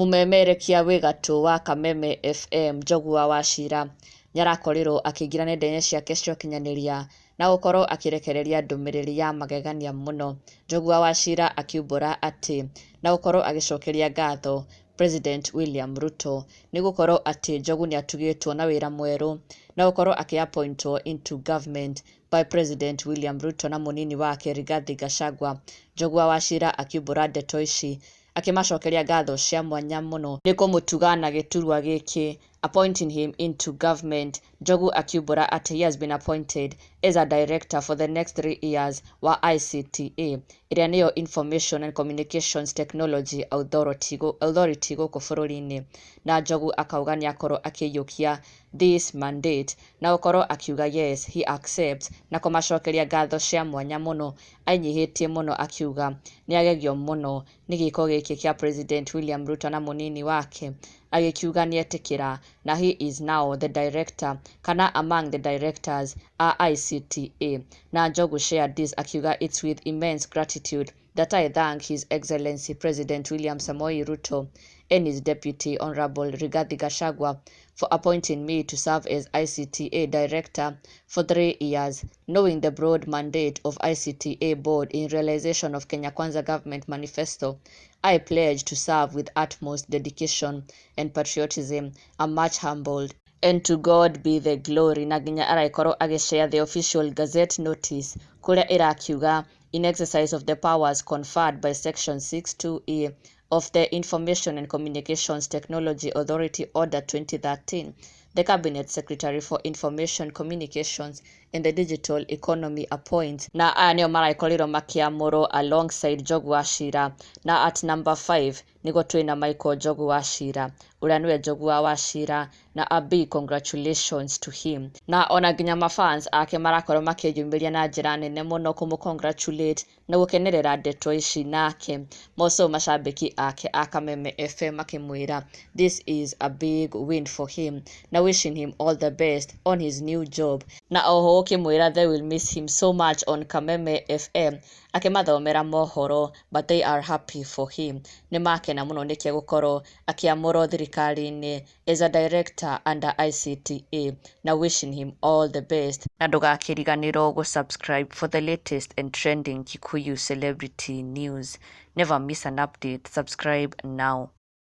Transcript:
Mũmemerekia wĩ gatũ wa Kameme FM Njogu wa Wachira nĩarakorirwo akĩingĩra nenda-inĩ ciake cia ũkinyanĩria na gũkorwo akĩrekereria ndũmĩrĩri ya magegania mũno. Njogu wa Wachira akiumbũra atĩ na gũkorwo agĩcokeria ngatho President William Ruto nĩ gũkorwo atĩ Njogu nĩatugĩtwo na wĩra mwerũ na gũkorwo akĩ appointwo into government by President William Ruto na mũnini wake Rigathi Gachagua. Njogu wa Wachira akiumbũra ndeto ici akĩmacokeria ngatho cia mwanya mũno nĩ kũmũtuga na gĩturwa gĩkĩ, appointing him into government. Njogu akiumbũra atĩ he has been appointed as a director for the next 3 years wa ICTA, ĩrĩa nĩyo Information and Communications Technology Authority gũkũ bũrũri-inĩ. Na Njogu akauga nĩ akorwo akĩiyũkia this mandate na gũkorwo akiuga yes, he accepts, na kũmacokeria ngatho cia mwanya mũno ainyihĩtie mũno, akiuga nĩ agegio mũno nĩ gĩko gĩkĩ kĩa President William Ruto na mũnini wake, agĩkiuga nĩetĩkĩra na he is now the director kana among the directors a ICTA. Na Njogu shared this akiuga, "It's with immense gratitude that I thank His Excellency President William Samoei Ruto and his deputy, Honorable Rigathi Gachagua, for appointing me to serve as ICTA Director for 3 years. Knowing the broad mandate of ICTA Board in realization of Kenya Kwanza Government Manifesto, I pledge to serve with utmost dedication and patriotism. I'm much humbled and to God be the glory." Na nginya aragĩkorwo agĩshare the official gazette notice kũrĩa ĩrakiuga, "In exercise of the powers conferred by section 62E of the Information and Communications Technology Authority Order 2013, the Cabinet Secretary for Information, Communications and the Digital Economy appoints." Na aya nĩo maragĩkorirwo makĩamũrwo alongside Njogu wa Chira. Na at number 5 nĩguo twĩna Michael Njogu wa Chira, ũrĩa nĩwe Njogu wa Wachira, na a big congratulations to him. Na ona nginya mafans ake marakorwo makĩyumĩria na njĩra nene mũno kũmũ congratulate na gũkenerera ndeto ici nake moco macambĩki ake a Kameme FM makĩmwĩra this is a big win for him na wishing him all the best on his new job, na oho ũkĩmwĩra they will miss him so much on Kameme FM akĩmathomera mohoro, but they are happy for him. Nĩ makena mũno nĩkĩo gũkorwo akĩamũrwo thirikari-inĩ as a director under ICTA na wishing him all the best. Na ndũgakĩriganĩrwo gũ-subscribe for the latest and trending Kikuyu celebrity news. Never miss an update. Subscribe now.